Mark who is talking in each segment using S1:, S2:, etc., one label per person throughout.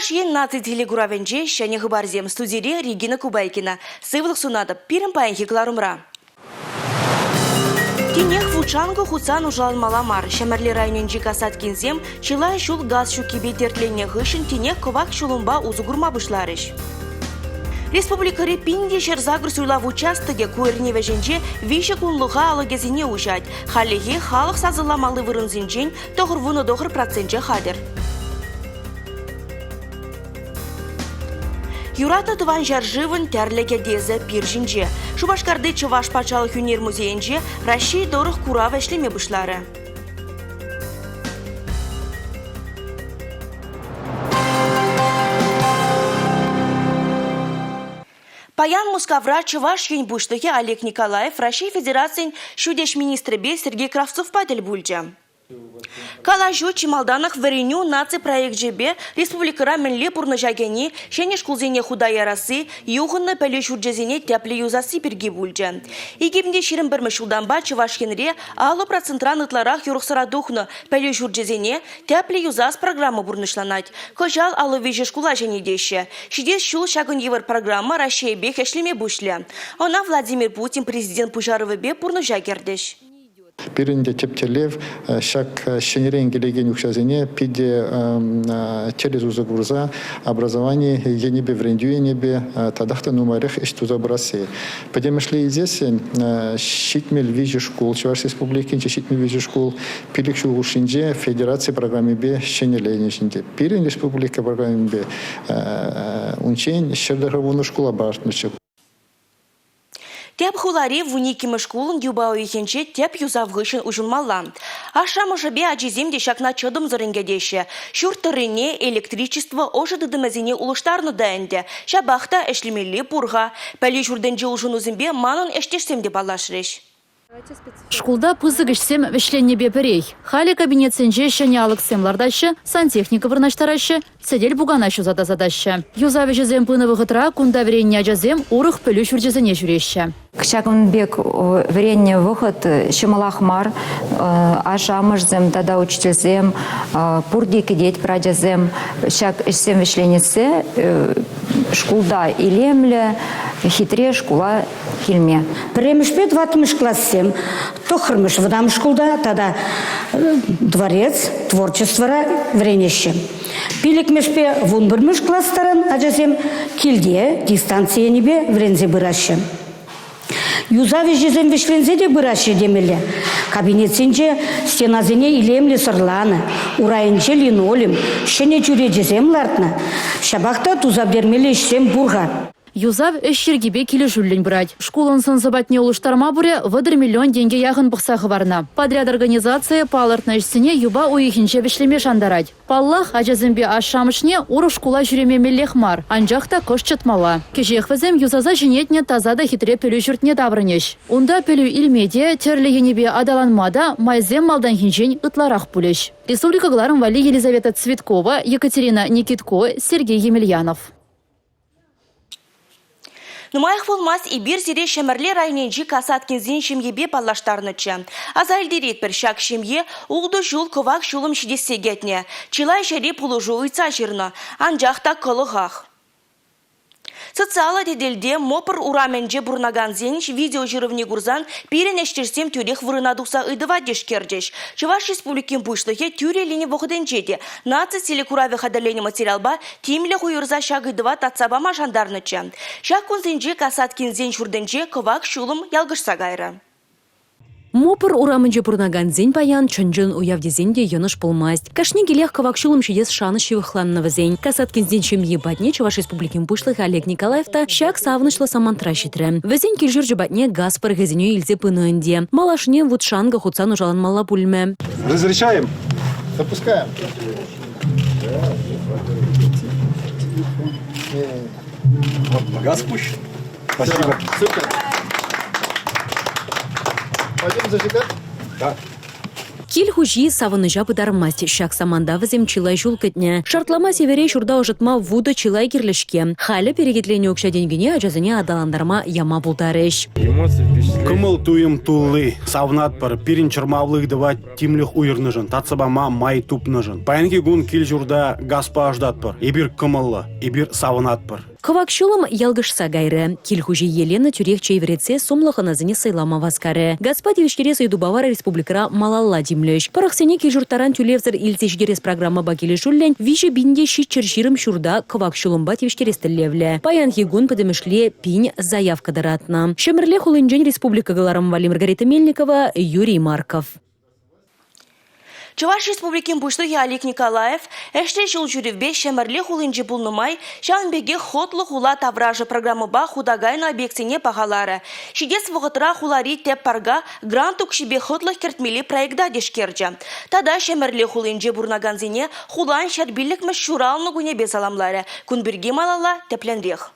S1: Чӑваш Ен наци телекуравӗнче ҫӗнӗ хыпарсем. Студире Регина Кубайкина. Сывлӑх сунатӑп пирӗн паянхи кӑларӑмра. Тинех вут-шанкӑ хутса нушаланмалла мар. Ҫӗмӗрле районӗнчи Касаткинсем чылай ҫул газ ҫуккипе тертленнӗ хыҫҫӑн тинех кӑвак ҫулӑмпа усӑ курма пуҫларӗҫ. Республикӑри 1108 суйлав участокӗ ку эрне вӗҫӗнче виҫӗ кунлӑха алӑкӗсене уҫать. Хальлӗхе халӑх сасӑламалли вырӑнсенчен 99 проценчӗ хатӗр. Юратнӑ тӑван ҫӗршывӑн тӗрлӗ кӗтесӗ пир ҫинче. Шупашкарти Чӑваш патшалӑх ӳнер музейӗнче Раҫҫей тӑрӑх курав ӗҫлеме пуҫларӗ. Паян Мускавра Чӑваш Ен Пуҫлӑхӗ Олег Николаев Раҫҫей Федерацийӗн ҫутӗҫ министрӗпе Сергей Кравцовпа тӗл пулчӗ. Калаҫу чи малтанах Вӗренӳ наци проекчӗпе республикӑра мӗнле пурнӑҫа кӗни, ҫӗнӗ шкулсене хута ярасси, юхӑннӑ пӗлӳ ҫурчӗсене тӗплӗ юсасси пирки пулчӗ. 2021 ҫултанпа Чӑваш Енре 50 процентран ытларах юрӑхсӑра тухнӑ пӗлӳ ҫурчӗсене тӗплӗ юсас программа пурнӑҫланать. Кӑҫал 53 шкула ҫӗнетеҫҫӗ. Ҫитес ҫул ҫакӑн евӗр программа Раҫҫейӗпех ӗҫлеме пуҫлӗ. Ӑна Владимир Путин президент пуҫарӑвӗпе пурнӑҫа кӗртӗҫ.
S2: Пирӗн те тӗп тӗллев ҫак ҫӗнӗрен килекен укҫасене питӗ тӗрӗс усӑ курса образовани енӗпе, вӗрентӳ енӗпе татах та нумайрах ӗҫ туса пырасси. Пӗтӗмӗшле илсессӗн 73 шкул, Чӑваш Республикинче 73 шкул пилӗк ҫул хушшинче федераци программипе ҫӗнӗленӗҫ ӗнтӗ. Пирӗн республика программипе унччен 190 шкула палӑртнӑччӗ.
S1: Тӗп хулари вуниккӗмӗш шкулӑн юпа уйӑхӗнче тӗп юсав хыҫҫӑн уҫӑлмалла. Ашшӗ-амӑшӗпе ачисем те ҫакна чӑтӑмсӑррӑн кӗтеҫҫӗ. Ҫурт тӑррине электричество ӑшӑ тытӑмӗсене улӑштарнӑ та ӗнтӗ. Ҫапах та ӗҫлемелли пур-ха. Пӗлӳ ҫуртӗнчи улшӑнусемпе манӑн ӗҫтешсем те паллашрӗҫ.
S3: Шкулта пысӑк ӗҫсем вӗҫленнӗпе пӗрех. Халӗ кабинетсенче ҫӗнӗ алӑксем лартаҫҫӗ, сантехника вырнаҫтараҫҫӗ, сӗтел-пукана ҫуса тасатаҫҫӗ. Юсав ӗҫӗсем пынӑ вӑхӑтра кунта вӗреннӗ ачасем урӑх пӗлӳ ҫурчӗсене ҫӳреҫҫӗ.
S4: Ҫакӑн пек вӗреннӗ вӑхӑт ҫӑмӑлах мар. Ашшӗ-амӑшӗсем тата учительсем пурте кӗтетпӗр ачасем ҫак ӗҫсем вӗҫленессе шкулта илемлӗ, хитре шкула килме.
S5: Пӗрремӗшпе тӑваттӑмӗш классем тӑххӑрмӗш вӑтам шкулта тата дворец творчествӑра вӗренеҫҫӗ. Пиллӗкмӗшпе вунпӗрмӗш класс таран ачасем килте дистанци енӗпе вӗренсе пыраҫҫӗ. Юсав ӗҫӗсем вӗҫленсе те пыраҫҫӗ темелле. Кабинетсенче стенасене илемлӗ сӑрланӑ, урайӗнче линолеум, ҫӗнӗ чӳречесем лартнӑ. Ҫапах та туса пӗтермелли ӗҫсем пур-ха.
S3: Юсав ӗҫ йӗркипе килӗшӳллӗн пырать. Шкулӑн сӑн-сӑпатне улӑштарма пурӗ 30 миллион тенкӗ яхӑн пӑхса хӑварнӑ. Подряд организацийӗ палӑртнӑ ӗҫсене юпа уйӑхӗнче вӗҫлеме шантарать. Паллах, ачасемпе ашшӗ-амӑшне урӑх шкула ҫӳреме меллех мар, анчах та кӑшт чӑтмалла. Кӗҫех вӗсем юсаса ҫӗнетнӗ таса та хитре пӗлӳ ҫуртне таврӑнӗҫ. Унта пӗлӳ илме те, тӗрлӗ енӗпе аталанма та майсем малтанхинчен ытларах пулӗҫ. Республика кӑларӑм валли Елизавета Цветкова, Екатерина Никитко, Сергей Емельянов.
S1: Нумаях пулмасть эпир сире Ҫӗмӗрле районӗнчи Касаткинсен ҫемйипе паллаштарнӑччӗ. Аса илтеретпӗр, ҫак ҫемье ултӑ ҫул кӑвак ҫулӑм ҫитессе кӗтнӗ. Чылай ҫӗре пулӑшу ыйтса ҫырнӑ, анчах та кӑлӑхах. Социаллӑ тетелте Мопр урамӗнче пурӑнакансен видеоҫырӑвне курсан пирӗн ӗҫтешсем тӳрех вырӑна тухса ыйтӑва тишкерчӗҫ. Чӑваш Республикин Пуҫлӑхӗ тӳрӗ лини вӑхӑтӗнче те наци телекуравӗ хатӗрленӗ материалпа Тимлӗх уйӑрса ҫак ыйтӑва татса пама шантарнӑччӗ. Ҫак кунсенче Касаткинсен ҫуртӗнче кӑвак ҫулӑм ялкӑшса кайрӗ.
S6: Мопр урамӗнче пурӑнакансен паян чӑн-чӑн уяв тесен те йӑнӑш пулмасть. Кашни килех кӑвак ҫулӑм ҫитес шанӑҫ ҫывӑхланнӑ вӗсен. Касаткинсен ҫемйи патне Чӑваш Республикин Пуҫлӑхӗ Олег Николаев та ҫак савӑнӑҫлӑ самантра ҫитрӗ. Вӗсен кил-ҫурчӗ патне газ пӑрӑхӗсене илсе пынӑ ӗнтӗ. Малашне вут-шанкӑ хутса нушаланмалла пулмӗ.
S2: Разрешаем? Запускаем. Газ пущен. Спасибо. Супер. Пойдем зажигать? Да.
S6: Кил хуҫи савӑнӑҫа пытармасть. Ҫак саманта вӗсем чылай ҫул кӗтнӗ. Шартлама сивӗре ҫурта ӑшӑтма вутӑ чылай кирлӗ-ҫке. Халӗ перекетленӗ укҫа-тенкӗне ачасене аталантарма яма пултарӗҫ.
S7: Кӑмӑл-туйӑм тулли. Савӑнатпӑр. Пирӗн чӑрмавлӑ ыйтӑва тимлӗх уйӑрнӑшӑн, татса пама май тупнӑшӑн. Паянхи кун кил-ҫурта газпа ӑшӑтатпӑр. Эпир кӑмӑллӑ, эпир савӑнатпӑр.
S6: Кӑвак ҫулӑм ялкӑшса кайрӗ. Кил хуҫи Елена тӳрех чей вӗретсе сумлӑ хӑнасене сӑйлама васкарӗ. Газпа тивӗҫтерес ыйтупа вара республикӑра малалла тимлӗҫ. Пӑрӑхсене кил-ҫуртран тӳлевсӗр илсе ҫитерес программӑпа килӗшӳллӗн 3720 ҫурта кӑвак ҫулӑмпа тивӗҫтерес тӗллевлӗ. Паянхи кун пӗтӗмӗшле пин заявка тӑратнӑ. Ҫӗмӗрле хулинчен республика кӑларӑм валли Маргарита Мельникова, Юрий Марков.
S1: Чӑваш Республикин Пуҫлӑхӗ Олег Николаев ӗҫлӗ ҫул ҫӳревпе Ҫӗмӗрле хулинче пулнӑ май ҫавӑн пекех Хӑтлӑ хула таврашӗ программӑпа хута кайнӑ объектсене пахаларӗ. Ҫитес вӑхӑтра хулари тӗп парка грант укҫипе хӑтлӑх кӗртмелли проекта тишкерчӗ. Тата Ҫӗмӗрле хулинче пурӑнакансене хулан 105-мӗш ҫуралнӑ кунӗпе саламларӗ. Кун пирки малалла тӗплӗнрех.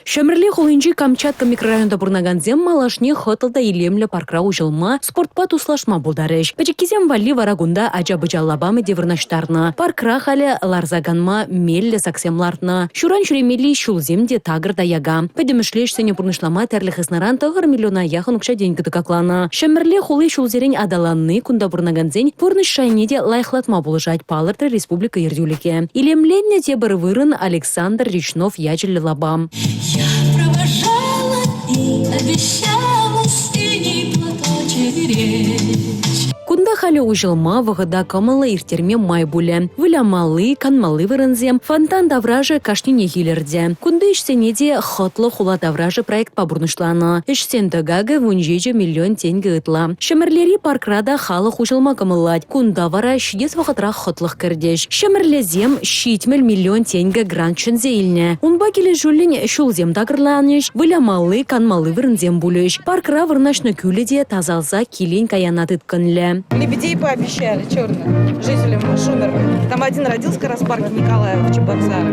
S6: Ҫӗмӗрле хулинчи Камчатка микрорайонта пурӑнакансем малашне хӑтлӑ та илемлӗ паркра уҫӑлма, спортпа туслашма пултарӗҫ. Пӗчӗккисем валли вара кунта ача-пӑча лапамӗ те вырнаҫтарнӑ. Паркра халӗ ларса канма меллӗ саксем лартнӑ. Ҫуран ҫӳремелли ҫулсем те такӑр та яка. Пӗтӗмӗшле ӗҫсене пурнӑҫлама тӗрлӗ хыснаран 9 миллиона яхӑн укҫа-тенкӗ тӑкакланӑ. Ҫӗмӗрле хули ҫулсерен аталанни кунта пурӑнакансен пурнӑҫ шайне те лайӑхлатма пулӑшать, палӑртрӗ республика ертӳлӗхӗ. Илемленнӗ тепӗр вырӑн Александр Речнов ячӗллӗ лапам.
S8: Я провожала и обещала синий платочек речь.
S6: Кунта халӗ уҫӑлма, вӑхӑта кӑмӑллӑ ирттерме май пулӗ. Вылямалли, канмалли вырӑнсем, фонтан таврашӗ кашнинех илӗртӗ. Кунти ӗҫсене те Хӑтлӑ хула таврашӗ проектпа пурнӑҫланӑ. Ӗҫсен тӑкакӗ 17 миллион тенкӗ ытла. Ҫӗмӗрлери паркра та халӑх уҫӑлма кӑмӑллать. Кунта вара ҫитес вӑхӑтрах хӑтлӑх кӗртӗҫ. Ҫӗмӗрлесем 70 миллион тенкӗ грант ҫӗнсе илнӗ. Унпа килӗшӳллӗн ҫулсем такӑрланӗҫ, вылямалли, канмалли вырӑнсем пулӗҫ. Паркра вырнаҫнӑ кӳлӗ те тасалса килен-каяна тыткӑнлӗ.
S9: Лебедей пообещали черных жителям Шумеры. Там один родился как раз в парке Николаева в Чебоксарах.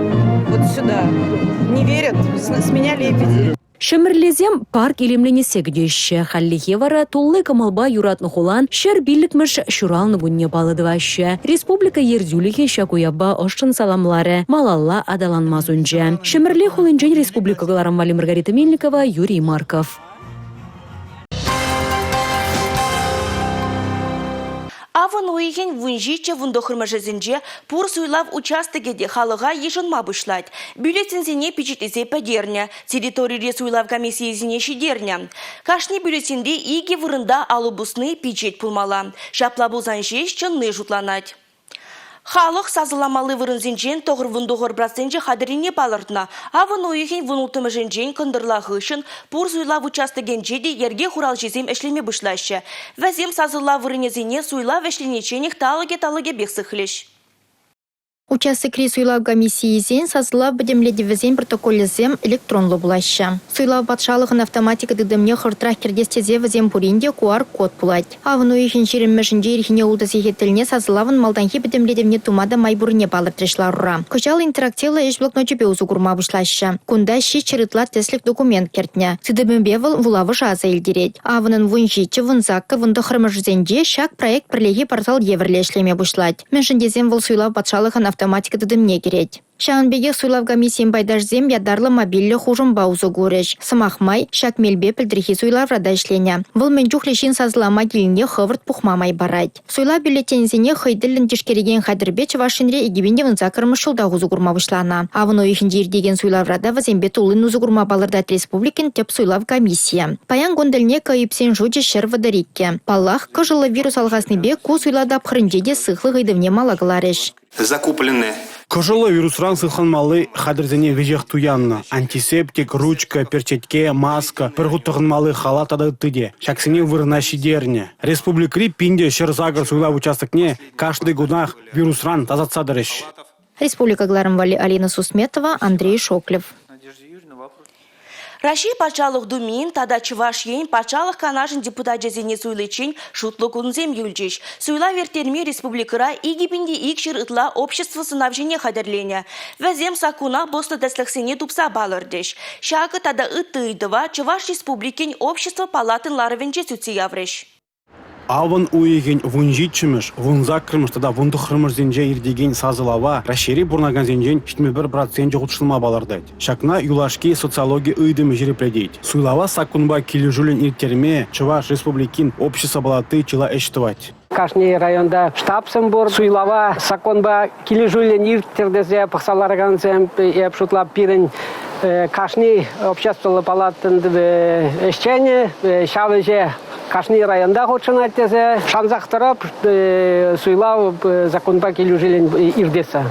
S9: Вот сюда. Не верят, с меня лебеди.
S6: Ҫӗмӗрлесем парк илемленессе кӗтеҫҫӗ. Хальлӗхе вара тулли кӑмӑлпа юратнӑ хулан 105-мӗш ҫуралнӑ кунне паллӑ тӑваҫҫӗ. Республика ертӳлӗхӗ ҫак уявпа ӑшшӑн саламларӗ, малалла аталанма сунчӗ. Ҫӗмӗрле хулинчен республика кӑларӑм валли Маргарита Мельникова, Юрий Марков.
S1: Авӑн уйӑхӗн 17-19-мӗшӗсенче пур суйлав участокӗ те халӑха йышӑнма пуҫлать. Бюллетеньсене пичетлесе пӗтернӗ, территорири суйлав комиссийӗсене ҫитернӗ. Кашни бюллетеньте икӗ вырӑнта алӑ пусни пичет пулмалла. Ҫапла пулсан ҫеҫ чӑнни шутланать. Халӑх сасӑламалли вырӑнсенчен 99 проценчӗ хатӗррине палӑртнӑ. Авӑн уйӑхӗн вунулттӑмӗшӗнчен кӑнтӑрла хыҫҫӑн пур суйлав участокӗнче те йӗрке хуралҫисем ӗҫлеме пуҫлаҫҫӗ. Вӗсем сасӑлав вырӑнӗсене суйлав вӗҫленичченех талӑкӗ-талӑкӗпех сыхлӗҫ.
S10: Участокри суйлав комиссийӗсен сасӑлав пӗтӗмлетӗвӗсен протоколӗсем электронлӑ пулаҫҫӗ. Суйлав патшалӑхӑн автоматика тытӑмне хӑвӑртрах кӗртес тесе вӗсем пурин те QR-код пулать. Авӑн уйӑхӗн 20-мӗшӗнче ирхине ултӑ сехет тӗлне сасӑлавӑн малтанхи пӗтӗмлетӗвне тума та май пуррине палӑртрӗҫ ларура. Кӑҫал интерактивлӑ ӗҫ блокночӗпе усӑ курма пуҫлаҫҫӗ. Кунта 700 ытла тӗслӗх документ кӗртнӗ. Тытӑмӗпе вӑл вулавӑша аса илтерет. Авӑнӑн 17, 18, 19-мӗшӗсенче ҫак проект пӗрлехи портал евӗрлӗ ӗҫлеме пуҫлать. Мӗншӗн тесен вӑл суйлав патшалӑхӑн автоматика тытӑмне кӗрет. Ҫавӑн пекех суйлав комиссийӗн пайташӗсем ятарлӑ мобильлӗ хушӑмпа усӑ курӗҫ. Сӑмах май, ҫак мелпе пӗлтӗрхи суйлавра та ӗҫленӗ. Вӑл мӗн чухлӗ ҫын сасӑлама килнине хӑвӑрт пухма май парать. Суйлав бюллетенӗсене хӑй тӗллӗн тишкерекен хатӗрпе Чӑваш Енре 2018-мӗш ҫултах усӑ курма пуҫланӑ. Авӑн уйӑхӗнче иртекен суйлавра та вӗсемпе туллин усӑ курма палӑртать республикӑн тӗп суйлав комиссийӗ. Паян кун тӗлне КӑИПсен шучӗ 132. Паллах, кӑшӑллӑ вирус алхаснипе ку суйлав тапхӑрӗнче те сыхлӑх ыйтӑвне мала кӑларӗҫ.
S11: Закуплены.
S7: Кӑшӑллӑ вирусран сыхланмалли хатӗрсене веҫех туяннӑ: антисептик, ручка, перчетке, маска, пӗр хут тӑхӑнмалли халат тата ытти те. Ҫаксене вырӑна ҫитернӗ. Республикӑри 1108 суйлав участокне кашни кунах вирусран тасатса тӑрӗҫ.
S10: Республика кӑларӑм валли Алина Сусметова, Андрей Шоклев.
S1: Раҫҫей Патшалӑх Думин тата Чӑваш Ен Патшалӑх Канашӗн депутачӗсене суйличчен шутлӑ кунсем юлчӗҫ. Суйлав ирттерме республикӑра 2200 ытла общество сӑнавҫине хатӗрленӗ. Вӗсем саккуна пӑснӑ тӗслӗхсене тупса палӑртӗҫ. Ҫакӑ тата ытти ыйтӑва Чӑваш Республикин Общество палатин ларӑвӗнче сӳтсе яврӗҫ.
S7: Авӑн уйӑхӗн 17-мӗш, 18-мӗш тата 19-мӗшӗсенче иртекен сасӑлава Раҫҫейре пурӑнакансенчен 71 проценчӗ хутшӑнма палӑртать. Ҫакна юлашки социологи ыйтӑмӗ ҫирӗплетет. Суйлава саккунпа килӗшӳллӗн ирттерме Чӑваш Республикин Общество палати чылай ӗҫ тӑвать.
S11: Кашни районта штабсем пур. Суйлава законпа килӗшӳллӗн ирттӗр тесе пӑхса ларакансем, эп шутлап, пирӗн кашни обществӑллӑ палатӑн ӗҫченӗ ҫав ӗҫе кашни районта хутшӑнать тесе шансах тӑрап, суйлав законпа килӗшӳллӗн иртессе.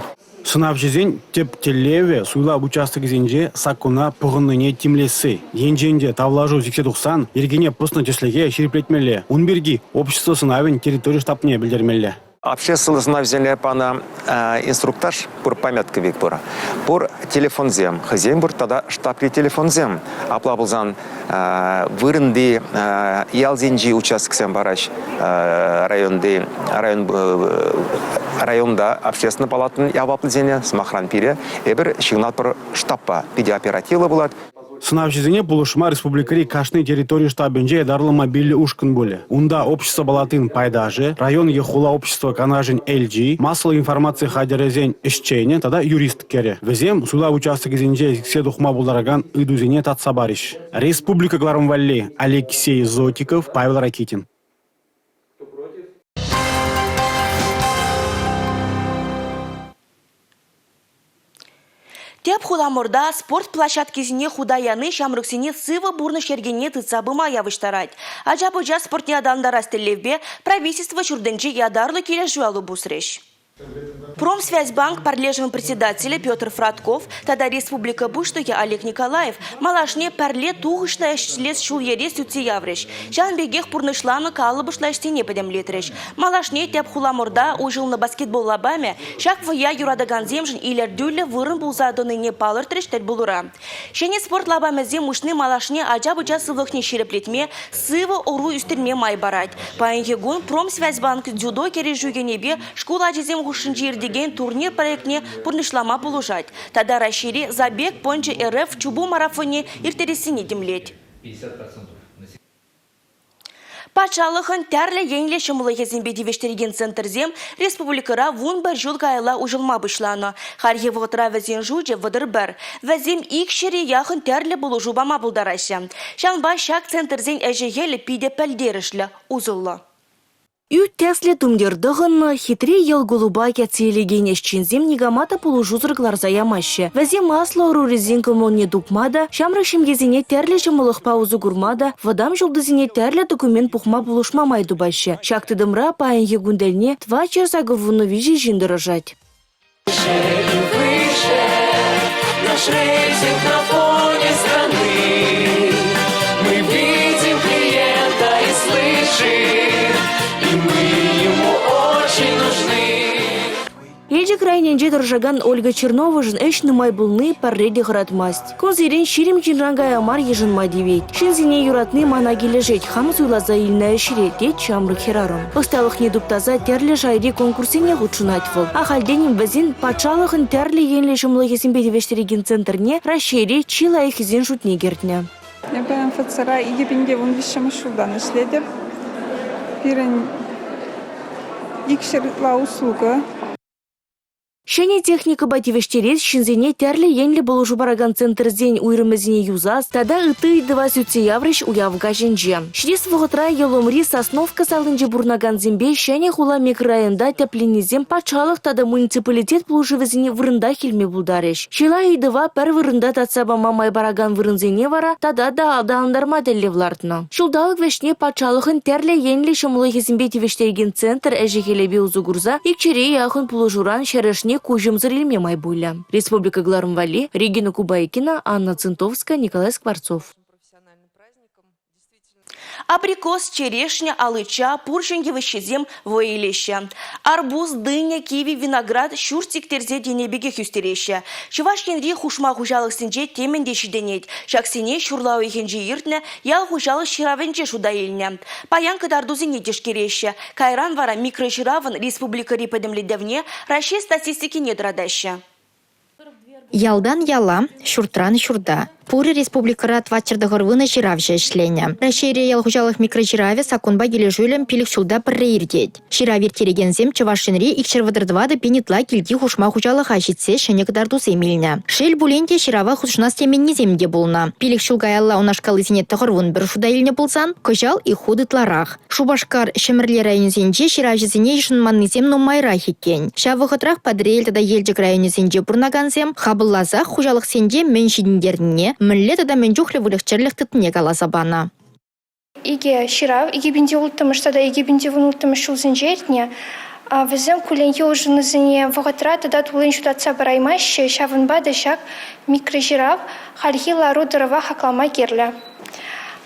S7: Сӑнавҫӑсен тӗп тӗллевӗ – суйлав участокӗсенче саккуна пӑхӑннине тимлесси. Енчен те тавлашу сиксе тухсан йӗркене пӑснӑ тӗслӗхе ҫирӗплетмелле, ун пирки общество сӑнавӗн территори штабне пӗлтермелле.
S12: Обществӑллӑ сӑнавсене панӑ инструктаж пур, памятка пек пур. Пур телефонсем, хӑйсен пур тата штабри телефонсем. Апла пулсан вырӑнти ялсенчи участоксем параҫ районти районта общественный палатӑн яваплисене, сӑмахран, пире эпир ҫыхӑнатпӑр штабпа. Питӗ оперативлӑ пулать.
S7: Сӑнавҫӑсене пулӑшма республикӑри кашни территори штабӗнче ятарлӑ мобильлӗ ушкӑн пулӗ. Унта общество палатин пайташӗ, район е хула общество канашӗн элчи, массӑллӑ информаци хатӗрӗсен ӗҫченӗ тата юрист кӗрӗ. Вӗсем суйлав участокӗсенче сиксе тухма пултаракан ыйтусене татса парӗҫ. Республика кӑларӑм валли Алексей Зотиков, Павел Ракитин.
S1: Тӗп хуламӑрта спорт площадкисене хута яни ҫамрӑксене сывӑ пурнӑҫ йӗркине тытса пыма явӑҫтарать. Ача-пӑча спортне аталантарас тӗллевпе правительство ҫуртӗнче ятарлӑ килӗшӳ алӑ пусрӗҫ. Промсвязьбанк пӗрлешӗвӗн председателӗ Петр Фратков тата республика Пуҫлӑхӗ Олег Николаев малашне пӗрле тухӑҫлӑ ӗҫлес ҫул-йӗре сӳтсе яврӗҫ. Ҫавӑн пекех пурнӑҫланӑ калӑпӑшлӑ ӗҫсене пӗтӗмлетрӗҫ. Малашне тӗп хуламӑрта уҫӑлнӑ баскетбол лапамӗ ҫак вӑййа юратакансемшӗн илӗртӳллӗ вырӑн пулса тӑнине палӑртрӗҫ тӗл пулура. Ҫӗнӗ спорт лапамӗсем уҫни малашне ача-пӑча сывлӑхне ҫирӗплетме, сывӑ ӑру ӳстерме май парать. Паянхи кун Промсвязьбанк дзюдо кӗрешӳ енӗпе шкул ачисем хушшинче иртекен турнир проектне пурнӑҫлама пулӑшать тата Раҫҫейри «Забег пӑнчӑ РФ» чупу марафонне ирттерессине тимлет. Патшалӑхӑн тӗрлӗ енлӗ ҫӑмӑллӑхӗсемпе тивӗҫтерекен центрсем республикӑра 11 ҫул каялла уҫӑлма пуҫланӑ. Хальхи вӑхӑтра вӗсен шучӗ 31. Вӗсем ик ҫӗре яхӑн тӗрлӗ пулӑшу пама пултараҫҫӗ. Ҫавӑнпа ҫак центрсен ӗҫӗ-хӗлӗ питӗ пӗлтерӗшлӗ, усӑллӑ. Ӳт тӗслӗ тумтир тӑхӑннӑ, хитре йӑл-кулӑпа кӗтсе илекен ӗҫченсем никама та пулӑшусӑр кӑларса ямаҫҫӗ. Вӗсем аслӑ ӑрурисен кӑмӑлне тупма та, ҫамрӑк ҫемьесене тӗрлӗ ҫӑмӑллӑхпа усӑ курма та, вӑтам ҫултисене тӗрлӗ документ пухма пулӑшма май тупаҫҫӗ. Ҫак тытӑмра паянхи кун тӗлне 483 ҫын тӑрӑшать.
S8: Выше, наш рейтинг на фоне страны. Мы видим клиента и слышим, и мы ему очень нужны.
S1: Елчӗк районӗнче тӑрӑшакан Ольга Черновӑшӑн ӗҫ нумай пулни пӗрре те хӑратмасть. Кунсерен 20 ҫынран кая мар йышӑнма тивет. Ҫынсене юратни мана килӗшет, хам суйласа илнӗ ӗҫре, тет ҫамрӑк хӗрарӑм. Ӑсталӑхне туптаса тӗрлӗ шайри конкурссене хутшӑнать вӑл. Ахальтен вӗсен патшалӑхӑн тӗрлӗ енлӗ ҫӑмӑллӑхӗсемпе тивӗҫтерекен центрне Раҫҫейре чи лайӑххисен шутне кӗртнӗ.
S13: Эпӗ МФЦра 2013 ҫултан ӗҫлетӗп. Пирӗн 200 ытла услуга.
S1: Ҫӗнӗ техникӑпа тивӗҫтерес, ҫынсене тӗрлӗ енлӗ пулӑшу паракан центрсен уйрӑмӗсене юсас тата ытти ыйтӑва сӳтсе яврӗҫ уяв каҫӗнче. Ҫитес вӑхӑтра Йӑлӑмри Сосновка салинче пурӑнакансемпе Ҫӗнӗ хула микрорайонта тӗпленнисем патшалӑх тата муниципалитет пулӑшӑвӗсене вырӑнтах илме пултарӗҫ. Чылай ыйтӑва пӗр вырӑнта татса пама май паракан вырӑнсене вара тата та аталантарма тӗллев лартнӑ. Ҫулталӑк вӗҫне патшалӑхӑн тӗрлӗ енлӗ ҫӑмӑллӑхӗсемпе тивӗҫтерекен центр ӗҫӗ-хӗлӗпе усӑ курса икҫӗре яхӑн пулӑшуран ҫӗрӗшне куҫӑмсӑр илме май пулӗ. Республика кӑларӑм валли Регина Кубайкина, Анна Цинтовская, Николай Скворцов. Абрикос, черешня, алыча, пурҫӑн йывӑҫҫисем вӑй илеҫҫӗ. Арбуз, дыня, киви, виноград ҫурт сиктерсе тенӗ пекех ӳстереҫҫӗ. Чӑваш Енри хушма хуҫалӑхсенче темӗн те ҫитӗнет. Ҫаксене ҫурла уйӑхӗнче иртнӗ ял хуҫалӑх ҫыравӗнче шута илнӗ. Паян кӑтартусене тишкереҫҫӗ. Кайран вара микроҫыравӑн республикӑри пӗтӗмлетӗвне Раҫҫей статистикине тӑратаҫҫӗ.
S10: Ялтан яла, ҫуртран ҫурта. Пурӗ республикӑра 490 ҫыравҫӑ ӗҫленӗ. Раҫҫейре ял хуҫалӑх микроҫыравӗ саккунпа килӗшӳллӗн 5 ҫулта пӗрре иртет. Ҫырав ирттерекенсем Чӑваш Енри 234 пин ытла килти хушма хуҫалӑха ҫитсе ҫӗнӗ кӑтартусем илнӗ. Шел пулин те, ҫырава хутшӑнас теменнисем те пулнӑ. 5 ҫул каялла унашкаллисене 91 шута илнӗ пулсан, кӑҫал ик хут ытларах. Шупашкар, Ҫӗмӗрле районӗсенче ҫыравҫӑсене йышӑнманнисем нумайрах иккен. Ҫав вӑхӑтрах Патӑрьел тата Елчӗк районӗсенче пурӑнакансем хапӑлласах хуҫалӑхсенче мӗн ҫитӗнтернине, мӗнле тата мӗн чухлӗ выльӑх-чӗрлӗх тытнине каласа панӑ.
S14: Икӗ ҫырав 2006 тата 2016 ҫулсенче иртнӗ. Вӗсем кулленхи улшӑнусене вӑхӑтра тата туллин ҫутатса параймаҫҫӗ, ҫавӑнпа та ҫак микроҫырав хальхи лару-тӑрӑва хаклама кирлӗ.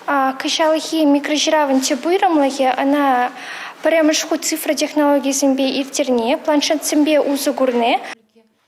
S14: Кӑҫалхи микроҫыравӑн тӗп уйрӑмлӑхӗ ӑна пӗрремӗш хут цифра технологийӗсемпе ирттерни, планшетсемпе усӑ курни.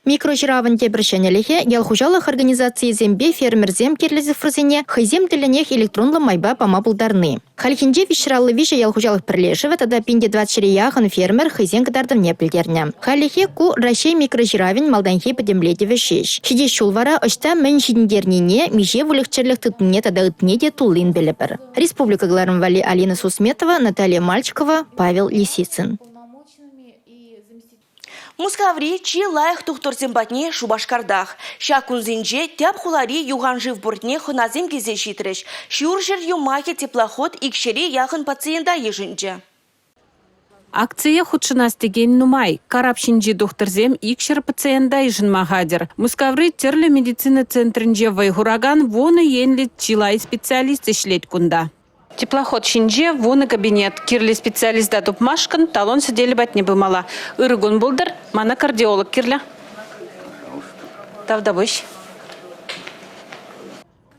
S10: Микроҫыравӑн тепӗр ҫӗнӗлӗхӗ – ял хуҫалӑх организацийӗсемпе фермерсем кирлӗ цифрӑсене хӑйсем тӗллӗнех электронлӑ майпа пама пултарни. Хальхинче 353 ял хуҫалӑх пӗрлешӗвӗ тата 1400 яхӑн фермер хӑйсен кӑтартӑвне пӗлтернӗ. Хальлӗхе ку Раҫҫей микроҫыравӗн малтанхи пӗтӗмлетӗвӗ ҫеҫ. Ҫитес ҫул вара ӑҫта мӗн ҫитӗнтернине, миҫе выльӑх-чӗрлӗх тытнине тата ыттине те туллин пӗлӗпӗр. Республика кӑларӑм валли Алина Сусметова, Наталья Мальчикова, Павел Лисицын.
S1: Мускаври чи лайӑх тухтӑрсем патне Шупашкартах. Ҫак кунсенче тӗп хулари юхан шыв портне хӑнасем килсе ҫитрӗҫ. Ҫурҫӗр юмахӗ теплоход икҫӗре яхӑн пациента йышӑнчӗ.
S15: Акцие хутшӑнас текен нумай. Карап ҫинчи тухтӑрсем 200 пациента йышӑнма хатӗр. Мускаври тӗрлӗ медицина центрӗнче вӑй хуракан вунӑ енлӗ чылай специалист ӗҫлет кунта. Теплоход ҫинче вунӑ кабинет. Кирлӗ специалиста тупмашкӑн талон сӗтелӗ патне пымалла. Ырӑ кун пултӑр, мана кардиолог кирлӗ. Тавтапуҫ.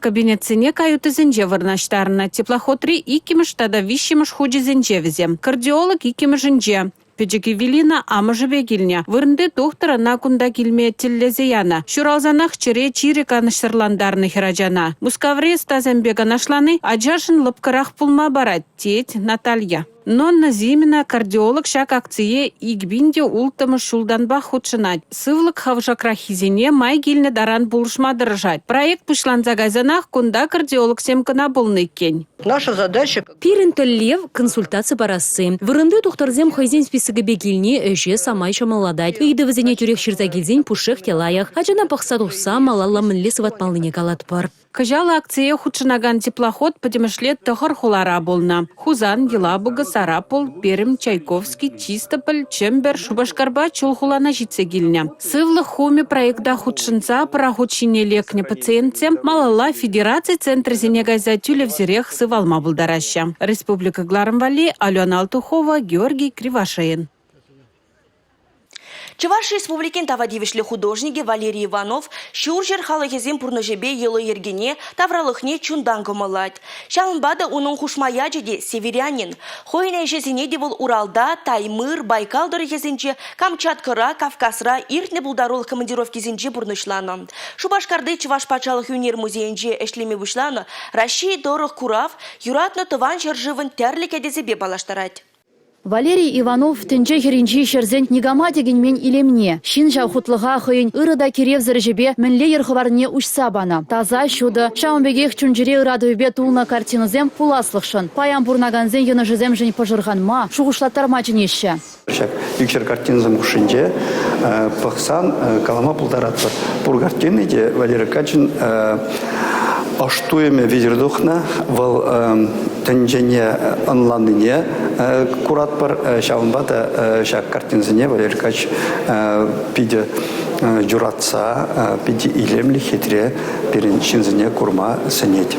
S15: Кабинетсене каютӑсенче вырнаҫтарнӑ. Теплоходри иккӗмӗш тата виҫҫӗмӗш хучӗсенче вӗсем. Кардиолог иккӗмӗшӗнче. Пӗчӗк Эвелина амӑшӗпе килнӗ. Вырӑнти тухтӑр ӑна кунта килме тӗллесе янӑ. Ҫуралсанах чӗре чирӗ канӑҫсӑрлантарнӑ хӗрачана. Мускаври ӑстасемпе канашлани ачашӑн лӑпкӑрах пулма парать, тет Наталья. Нонна Зимина кардиолог ҫак акцие 2006 ҫултанпах хутшӑнать. Сывлӑх хавшакраххисене май килнӗ таран пулӑшма тӑрӑшать. Проект пуҫланса кайсанах кунта кардиологсем кӑна пулнӑ иккен.
S16: Наша задача
S6: Пирӗн тӗллев – консультаци парасси. Вырӑнти тухтӑрсем хӑйсен списокӗпе килни ӗҫе самай ҫӑмӑллатать. Ыйтӑвӗсене тӳрех ҫырса килсен пушшех те лайӑх. Ачана пӑхса тухса малалла мӗнле сыватмаллине калатпӑр.
S15: Кӑҫал акцие хутшӑнакан теплоход пӗтӗмӗшле тӑхӑр хулара пулнӑ: Хусан, Елабуга, Сарапул, Пермь, Чайковский, Чистополь, Чӗмпӗр, Шупашкарпа Чулхулана ҫитсе килнӗ. Сывлӑх хумӗ проекта хутшӑнса пӑрахут ҫине лекнӗ пациентсем малалла федераци центрӗсене кайса тӳлевсӗрех сывалма пултараҫҫӗ. Республика кӑларӑм валли Алена Алтухова, Георгий Кривошеин.
S1: Чӑваш Республикин тава тивӗҫлӗ художникӗ Валерий Иванов ҫурҫӗр халӑхӗсен пурнӑҫӗпе йӑли-йӗркине, тавралӑхне чунтан кӑмӑллать. Ҫавӑнпа та унӑн хушма ячӗ те «Северянин». Хӑйӗн ӗҫӗсене те вӑл Уралта, Таймыр, Байкал тӑрӑхӗсенче, Камчаткӑра, Кавказра иртнӗ пултарулӑх командировкисенче пурнӑҫланӑ. Шупашкарти Чӑваш патшалӑх ӳнер музейӗнче ӗҫлеме пуҫланӑ Раҫҫей тӑрӑх курав юратнӑ тӑван ҫӗршывӑн тӗрлӗ кӗтесӗпе паллаштарать.
S3: Валерий Иванов тӗнче хӗрринчи ҫӗрсен никама тӗкӗнмен илемне, ҫын ҫав хутлӑха хӑйӗн ырӑ та киревсӗр ӗҫӗпе мӗнле йӗр хӑварнине уҫса панӑ. Таса, ҫутӑ, ҫавӑн пекех чун-чӗре ыратӑвӗпе тулнӑ картинӑсем пуласлӑхшӑн, паян пурӑнакансен йӑнӑшӗсемшӗн пӑшӑрханма, шухӑшлаттарма чӗнеҫҫӗ.
S17: Ҫак ӳкер картинӑсем хушшинче пӑхсан калама пултаратпӑр. Пур картини те Валерий Качин ӑш туйӑмӗ витӗр тухнӑ. Вӑл тӗнчене ӑнланнине куратпӑр. Ҫавӑнпа та ҫак картинӑсене Валерий Кач питӗ юратса, питӗ илемлӗ, хитре пирӗн ҫынсене курма сӗнет.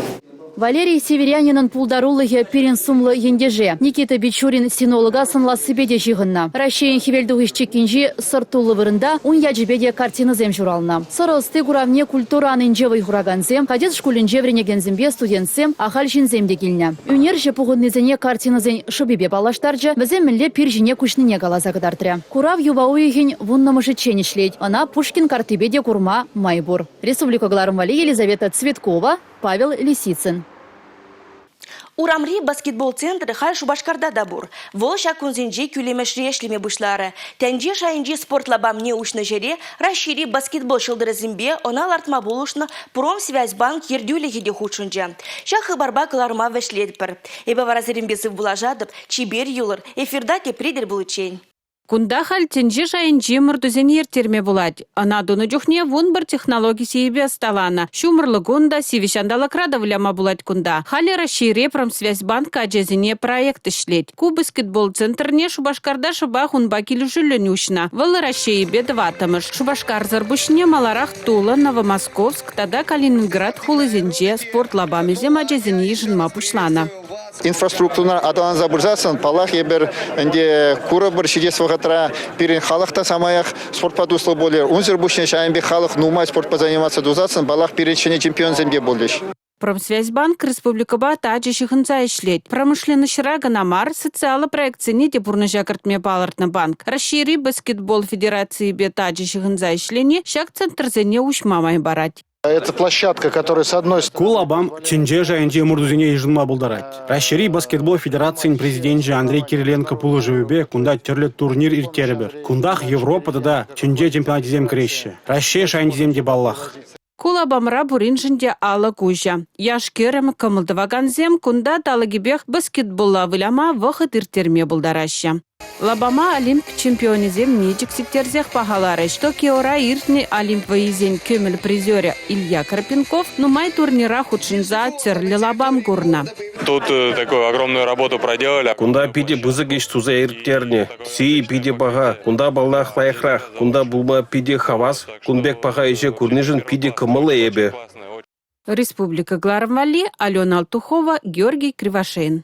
S3: Валерий Северянинӑн пултарулӑхӗ пирӗн сумлӑ ентеше Никита Бичурин синолога сӑнлассипе те ҫыхӑннӑ. Раҫҫейӗн хӗвелтухӑҫ чиккинчи сӑрт-туллӑ вырӑнта ун ячӗпе те картинӑсем ҫуралнӑ. Сӑрӑ ӑсти куравне культура анинче вӑй хуракансем, кадет шкулӗнче вӗренекенсемпе студентсем, ахаль ҫынсем те килнӗ. Ӳнерҫӗ пухӑннисене картинӑсен шӑпипе паллаштарчӗ, вӗсем мӗнле пир ҫине куҫнине каласа кӑтартрӗ. Курав юпа уйӑхӗн вуннӑмӗшӗччен ӗҫлет. Ӑна Пушкин карттипе те курма май пур. Республика кӑларӑм валли Елизавета Цветкова, Павел Лисицын.
S1: Урамри баскетбол центрӗ халь Шупашкарта та пур. Вӑл ҫак кунсенче кӳлемӗшре ӗҫлеме пуҫларӗ. Тӗнче шайӗнчи спорт лапамне уҫнӑ ҫӗре Раҫҫейри баскетбол ҫӑлтӑрӗсемпе ӑна лартма пулӑшнӑ Промсвязьбанк ертӳлӗхӗ те хутшӑнчӗ. Ҫак хыпарпа кӑларма вӗҫлетпӗр. Эпӗ вара сирӗнпе сывпуллашатӑп. Чипер юлӑр. Эфирта тепре тӗл пуличчен.
S15: Кунта халь тӗнче шайӗнчи ӑмӑртусене ирттерме пулать. Ӑна тунӑ чухне 11 технологи сийӗпе ӑсталанӑ. Ҫумӑрлӑ кун та, сивӗ ҫанталӑкра та выляма пулать кунта. Халӗ Раҫҫейре Промсвязьбанк ачасене проект ӗҫлет. Ку баскетбол центрне Шупашкарта шӑпах унпа килӗшӳллӗн уҫнӑ. Вӑл Раҫҫейӗпе тӑваттӑмӗш. Шупашкарсӑр пуҫне маларах Тула, Новомосковск тата Калининград хулисенче спорт лапамӗсем ачасене йышӑнма пуҫланӑ.
S2: Инфраструктура аталанса пырсассӑн, паллах, эпир ӗнтӗ курӑпӑр ҫитес вӑхӑтра пирӗн халӑх та самаях спортпа туслӑ пулӗ. Унсӑр пуҫне ҫавӑн пек халӑх нумай спортпа заниматься тусассӑн, паллах, пирӗн ҫӗнӗ чемпионсем те пулӗҫ.
S15: Промсвязьбанк республикӑпа тачӑ ҫыхӑнса ӗҫлет. Промышленноҫра кӑна мар, социаллӑ проектсене те пурнӑҫа кӗртме палӑртнӑ банк. Раҫҫейри баскетбол федерацийӗпе тачӑ ҫыхӑнса ӗҫлени ҫак центрсене уҫма май парать.
S16: Это площадка, которая с одной
S7: Ку лапам тӗнче шайӗнчи ӑмӑртусене йышӑнма пултарать. Раҫҫейри баскетбол федерацийӗн президенчӗ Андрей Кириленко пулӑшӑвӗпе кунта тӗрлӗ турнир ирттерӗпӗр. Кунтах Европа тата тӗнче чемпионачӗсем кӗреҫҫӗ. Раҫҫей шайӗнчисем те паллах.
S15: Ку лапамра пуриншӗн те алӑк уҫӑ. Яш-кӗрӗм, кӑмӑл тӑвакансем кунта талӑкӗпех баскетболла выляма, вӑхӑт ирттерме пултараҫҫӗ. Лапама Олимп чемпионӗсем мечӗк сиктерсех пахаларӗҫ. Токиора иртнӗ Олимп вӑййисен кӗмӗл призерӗ Илья Карпенков нумай турнира хутшӑнса тӗрлӗ лапам курнӑ.
S18: Тут э, такую огромную работу проделали.
S19: Кунта питӗ пысӑк ӗҫ туса ирттернӗ. Сийӗ питӗ паха. Кунта, паллах, лайӑхрах. Кунта пулма питӗ хавас. Кун пек паха ӗҫе курнишӗн питӗ кӑмӑллӑ эпӗ.
S15: Республика кӑларӑм валли Алена Алтухова, Георгий Кривошеин.